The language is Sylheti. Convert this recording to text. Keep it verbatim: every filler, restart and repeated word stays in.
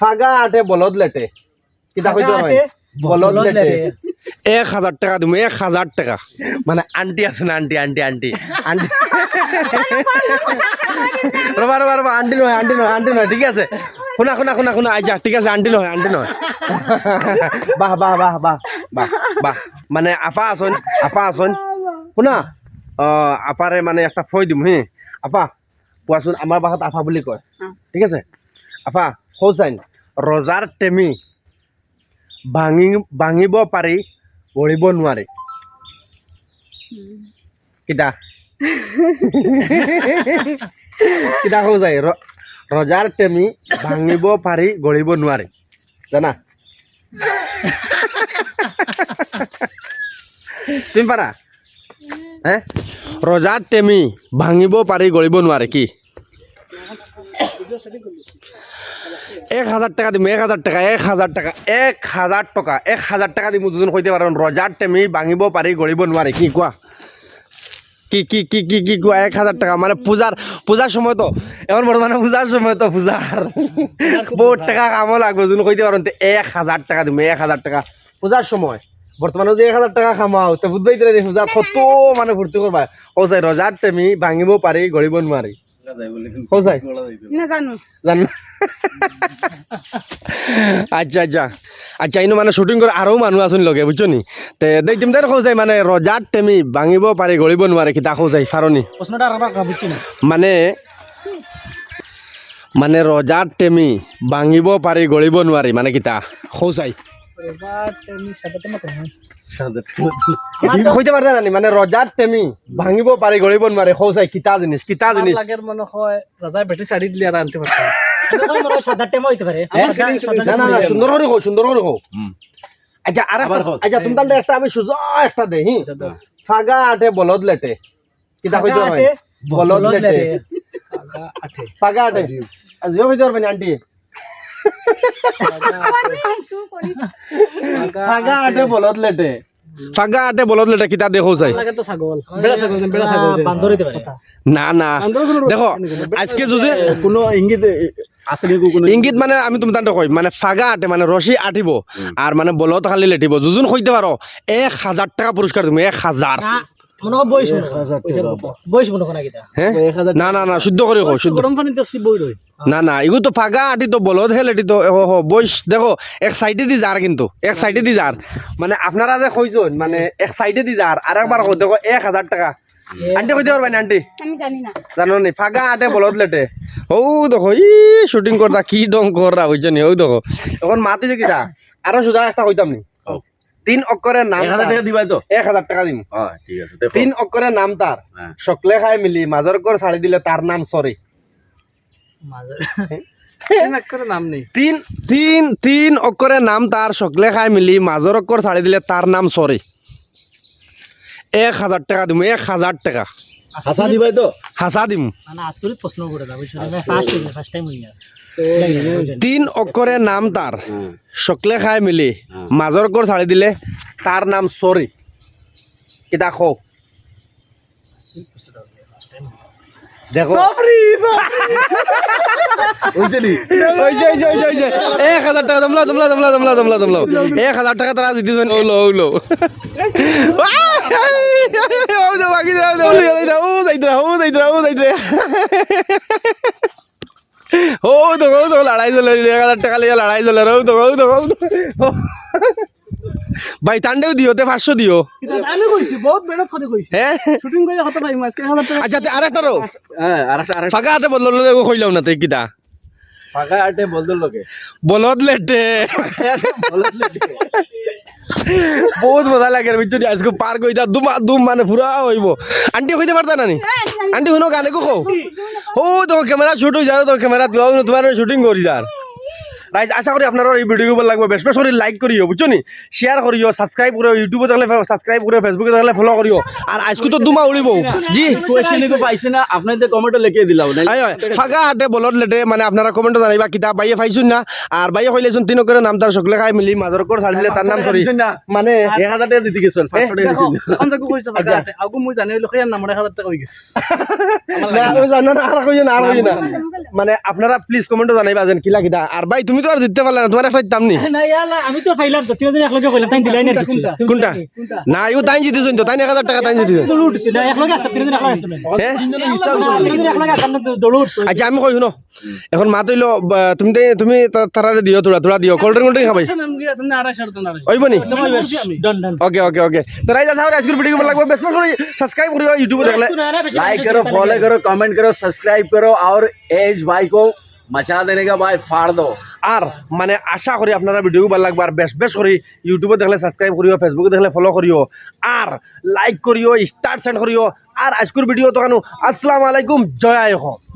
ফাগা আটে বলদ লেটে। কিতা কইতে পারো? বলদ লেটে। এক হাজার টেকা দিমু, এক হাজার টেকা। মানে আন্টি আছে না, আন্টি, আন্টি, আন্টি, আন্টি। রবা, রবা, রবা, আন্টি নয়, আন্টি নয়, আন্টি নয়, ঠিক আছে। হুনা, হুনা, হুনা, হুনা, আইচ্ছা, ঠিক আছে, আন্টি নয়, আন্টি নয়। বাহ, বাহ, বাহ, বাহ, বাহ, বাহ। মানে আপা আছইন, আপা আছইন। হুনা, আহ, আপারে মানে একটা ফই দিমু, হে। আপা, কোৱাচোন, আমাৰ ভাষাত আফা বুলি কয়। অ। ঠিক আছে? আফা, কওকচাইন, ৰজাৰ টেমি ভাঙি-, ভাঙিব পাৰি, গলিব নোৱাৰি। উম। কিতা? কিতা কওকচাই? ৰ-, ৰজাৰ টেমি ভাঙিব পাৰি, গলিব নোৱাৰি। জানা? তুমি পাৰা? হে? ৰজাৰ টেমি ভাঙিব পাৰি, গলিব নোৱাৰে। কি? এক হাজাৰ টেকা দিমু, এক হাজাৰ টেকা, এক হাজাৰ টেকা, এক হাজাৰ টেকা, এক হাজাৰ টেকা দিমু, যুদি কইতে পারইন, ৰজাৰ টেমি ভাঙিব পাৰি, গলিব নোৱাৰে। কি কোৱা? কি, কি, কি, কি, কি কোৱা? এক হাজার টেকা, মানে পূজার, পূজার সময় তো, এখন বর্তমানে পূজার সময় তো, পূজার। বহুত টেকা কামো লাগবো, যুদি কইতে পারইন, তে এক হাজার টেকা দিমু, এক হাজার টেকা। পূজার সময়, বর্তমানে যুদি এক হাজার টেকা কামাও, তে বুঝবায় তে নি, পূজাত কত মানে ফুর্তি করবা। ও চাই, রজার টেমি ভাঙিব পারি, গলিব নোয়ারি। ও চাই। না জানো। জানো। আচ্ছা, আচ্ছা। আচ্ছা, ইনো মানে shooting করে আরো মানুষ আছইন লগে, বুঝছো নি? তে দেই তুমি তার কও চাই, মানে রজার টেমি ভাঙিব পারি, গলিব নোয়ারি, কিতা কও চাই, ফারো নি? প্রশ্নটা আরেকবার কও, বুঝছি না। মানে, মানে রজার টেমি ভাঙিব পারি, গলিব নোয়ারি, মানে কিতা? কও চাই। রজার টেমি সাদা টেমা তো না। সাদা টেমা তো না। ই কইতে পারতা না নি, মানে রজার টেমি ভাঙিব পারি, গলিব নোয়ারি, কও চাই, কিতা জিনিস, কিতা আমার জিনিস? লাগের মনে হয় রাজায় বেটি শাড়ি দিলে আর আনতে পারতো না। আমি কই মনে হয় সাদা টেমা হইতে পারে। হ্যাঁ? আমার feeling সাদা না, না, না, টেমা। সুন্দর করে কও, সুন্দর করে কও। হুম। আচ্ছা, আর একটা, আবার কও। আচ্ছা, তুমি তাহলে একটা আমি সুজা একটা দেই, হি? আচ্ছা, দাও। ফাগা আটে বলদ লেটে। কিতা কইতে ফাগা পারো? আটে বলদ বলদ লেটে। লেটে। ফাগা আটে। ফাগা আটে। জি। আজিও কইতে পারবে না, আন্টি? ফাগা আটে বলদ লেটে। ফাগা আটে বলদ লেটে, কিতা দেখো চাই? লাগে তো ছাগল। বেড়া ছাগল, বেড়া ছাগল। বান্দর হইতে পারে। না, না। বান্দর কোনো দেখো, আজকে যদি এ, কোনো ইঙ্গিত, এ, আছে নি কোনো ইঙ্গিত? মানে আমি তুমি তান্ডে কই, মানে ফাগা আটে, মানে রশি আটিব, হুম। আর মানে বলদ খালি লেটিব। যুদি কইতে পারো, এক হাজার টেকা পুরস্কার দিমু, এক হাজার। না, মনে হয় বয়স মনে হয়। এক হাজার টেকা। বয়স মনে হয় না কিতা? হ্যাঁ? এক হাজার না, না, না, শুদ্ধ করে কও, শুদ্ধ। গরম পানিতে সি বই রই। না, না, ইগু তো ফাগা আটি তো বলদ হে লেটি তো, ও হো, বয়স দেখো, এক সাইডে দি যার কিন্তু, এক সাইডে দি যার। মানে আপনারা যে কইছইন, মানে এক সাইডে দি যার, আর একবার কও, দেখো, এক হাজার টেকা। আন্টি কইতে পারবা না, আন্টি? আমি জানি না। জানো নি, ফাগা আটে বলদ লেটে। ও দেখো, ই shooting করতা, কি ঢং কররা, বুঝছো নি? ও দেখো, এখন মাত অইছে কিতা? আরো সুজা একটা কইতাম নি। তিন অক্ষরে নাম এক হাজার তার। টেকা দিবায় তো? এক হাজার টেকা দিমু। হ্যাঁ, ঠিক আছে, দেখো। তিন অক্ষরে নাম তার। হ্যাঁ। সকলে খায় মিলি, মাজর অক্ষর ছাড়ি দিলে তার নাম সরি। মাজর। তিন অক্ষরে নাম নেই। তিন, তিন, তিন অক্ষরে নাম তার, সকলে খায় মিলি, মাজর অক্ষর ছাড়ি দিলে তার নাম সরি। এক হাজার টেকা দিমু, এক হাজার টেকা। হাছা দিবায় তো? হাছা দিমু। মানে আচরিত প্রশ্ন করে দাও, বুঝছো? না, আচরিত। First হইছে, first time হইছে। তিন অক্ষরে নাম তার, হুম। সকলে খায় মিলি, হুম। মাজর অক্ষর ছাড়ি দিলে তার নাম সরি। কিতা কও? দেখো। সবরি, সবরি। হইছে নি? হইছে, হইছে, হইছে, হইছে। এক হাজার টেকা দমলা, দমলা, দমলা। এক হাজার টেকা তারা জিতিছইন। ওলো, ওলো। ও দে, বাকি দে, ও দে। ও যাইতরা, ও যাইতরা, ও যাইতরা, ও যাইতরা। ও দেখো, ও দেখো, লড়াই চলে, এক হাজার টেকা লইয়া লড়াই চলে, ও দেখো, ও দেখো, ও দেখো। ভাই, তান্ডেও দিও, তে পাঁচশো দিও। কিতা আমি কইছি, বহুত মেহনত করে কইছি। হ্যাঁ? Shooting করে কত পাইমু আজকে? এক হাজার টেকা। আচ্ছা, তে আরেকটা রও। হ্যাঁ, আরেকটা, আরেকটা। ফাগা আটে বলদ লেটে কইলাও না, তে কিতা? ফাগা আটে বলদ লেটে। বলদ লেটে। বলদ লেটে। বহুত মজা লাগে, বুঝছো নি? আজকে পার্ক অইতা দুমা দুম মানে পুরা অইবো। আন্টি কইতে পারতা না নি? আন্টি হুনো গানে কও। ও তো camera shoot অই যার, তো camera তুই তোমার shooting করি যার। Guys, আশা করি আপনারার এই video ভালা লাগবো, বেশ বেশ করি like করিও, বুঝছো নি? Share করিও, subscribe করিও, YouTube-এ থাকলে ফে-, subscribe করিও, Facebook-এ থাকলে follow করিও। আর আজকে তো দুমা উড়িবো। জি। Question এগু পাইছি না, আপনারা comment-এ লিখে দিলাও, নাইলে আয়, আয়, ফাগা আটে বলদ লেটে, মানে আপনারা comment-এ জানাইবা কিতা ভাইয়ে পাইছইন না। আর ভাইয়ে কইলাইছইন তিন অক্ষরে নাম তার, সকলে খায় মিলি, মাজর অক্ষর ছাড়ি দিলে তার নাম সরি। না। মানে এক হাজার টেকা জিতি গেছইন, পাঁচশো টেকা দিছইন। এখন যাকে কইছো ফাগা আটে, আগু মুই জানি অইলো কইয়ার নাম এক হাজার টেকা অই গেছে। না, ওই জানো না, আর কইও না, আর কইও না। মানে আপনারা please comment-এ জানাইবা যেন কিলা কিতা। আর ভাই তুমি তো আর জিততে পারলে না, তুমার একটা দিতাম নি। না, ইয়াল্লা, আমি তো পাইলাম তো, তিনজন একলগে কইলাম, তাই দিলাই না। কোনটা? না, ইউ তাইন জিতিছইন তো, তাইন এক হাজার টেকা তাইন জিতছইন। তো লড়ছে না, একলগে আসলাম, তিনজন একলগে আসলাম। হ্যাঁ? তিনজন একলগে আসলাম, তো দৌড় উঠছে। আচ্ছা, আমি কই, হুনো, এখন মাত অইলো, বা, তুমি তাই, তুমি তা-, তারারে দিও, থুড়া, থুড়া দিও, কোল্ড ড্রিঙ্ক, কোল্ড ড্রিঙ্ক খাবাই। অইবো নি? Done, done. ওকে, ওকে, ওকে। তো রাইজ, আশা করি আইজকুর ভিডিও ভালা লাগবো, বেশ করি সাবস্ক্রাইব করিও, YouTube দেখলে। একটু না, না, বেশি लाइक বেশি करो, বেশি फॉलो करो, कमेंट करो, सब्सक्राइब करो और एज भाई को मचा देने का भाई फाड़ दो। আর মানে আশা করি আপনারা ভিডিও ভালা লাগবো, আর বেশ বেশ করি YouTube দেখলে সাবস্ক্রাইব করিও, Facebook দেখলে ফলো করিও, আর লাইক করিও, স্টার সেন্ড করিও। আর আইজকুর ভিডিও তো কানো, আসসালামু আলাইকুম, জয় আই অসম।